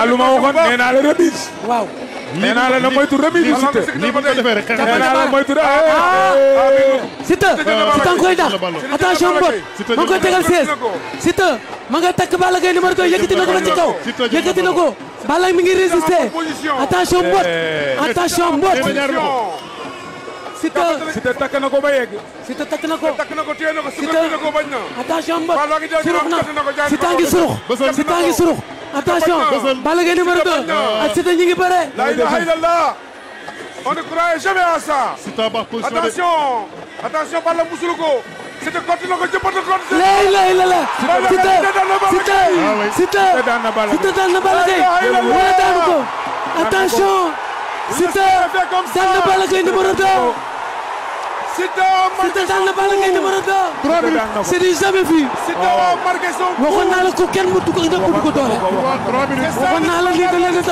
lu ma waxoon nee naa la remise. waaw. nee naa la na moytu remise yu Siteu. lii bu ko defee rek xeex nee naa la moytu Siteu Siteu koy dax attention mbot ma ngi koy tegal 16 Siteu ma nga takk Balla Gaye numéro 2 yëkkati na ko ba ci kaw yëkkati na ko Balla mi ngi résister attention mbot attention mbot Siteu takk na ko ba yegg. Siteu takk na ko téye na ko sukkandiku na ko bañ na. attention mbot surux na Siteu ngi surux Siteu ngi surux attention Balla Gaye numéro 2 ak Siteu ñi ngi bëre. La ilaha illallah. On ne croyait jamais à ça. Attention Balla musulu ko. Siteu kott na ko jëppatu ko. La ilaha illallah. Siteu daan na Balla Gaye wala daanu ko attention Siteu daan na Balla Gaye numéro 2. Siteu daan na Balla Gaye numéro 2. C'est du jamais vu. waxoon naa la ko kenn mu dugg ko doole. waxoon naa la lii da leen a